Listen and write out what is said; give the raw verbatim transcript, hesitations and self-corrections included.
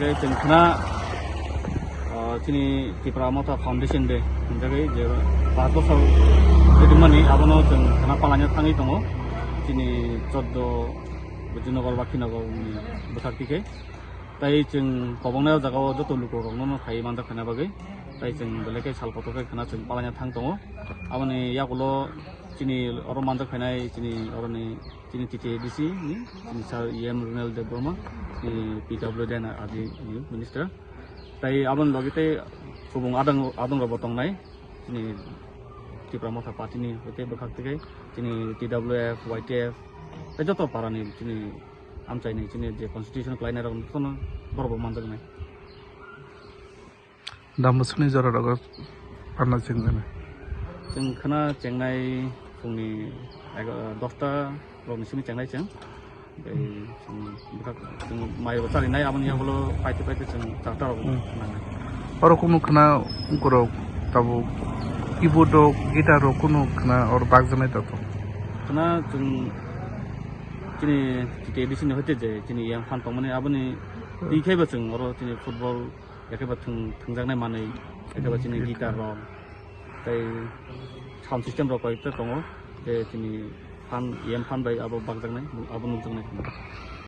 Tei chwng khna, ah, chini Tipra Motha Foundation Day hwnjagwi je paanch bosor wngmani abono chwng khna palanya thangwi tongo. Chini choddo Bujinagar Bakhinagar ni bwkhak tikhe. Tai chwng kobongnai o jaga o joto lukurokno no phaiwi manjak khaina bagwi. Tai chwng belai khe sal kotor khe khna chwng palanya thang tongo. Aboni yagulo chini oro manjak khainai chini oroni chini T T A D C ni chini sir E M Runel Debbarma, chini P W D na R D ni minister. Tai aboni logi tei kubung adang, adang rok bo tongnai. Chini Tipra Motha Party ni hoite bwkhak tei chini T W F, Y T F, tei joto para ni chini amchai ni chini je constitution khlainai rok no borok bo manjaknai. Dambusuni jora rogo panna chengjana. Chwng khna chengnai phungni ego-, dosta rokni simi chengnai chwng. Tei chwng bwkhak chwng mai bo chalinai aboni yagulo paite paite chwng charta rok Hmm. nangnai. Oro kunu khna ungkorok tabuk keyboard rok, guitar rok kunu khna oro bakjaknai tabuk. Khna chwng chini T T A D C ni hoite je chini yang phan tongmani aboni Hmm. twi khaibo chwng oro chini football Ekheba thwng-, thwngjaknai manwi, ekheba chini Hmm. guitar rok, tei sound system rok koi ta tongo, tei chini phan, E M phan bai abo bakjaknai, abo nukjaknai.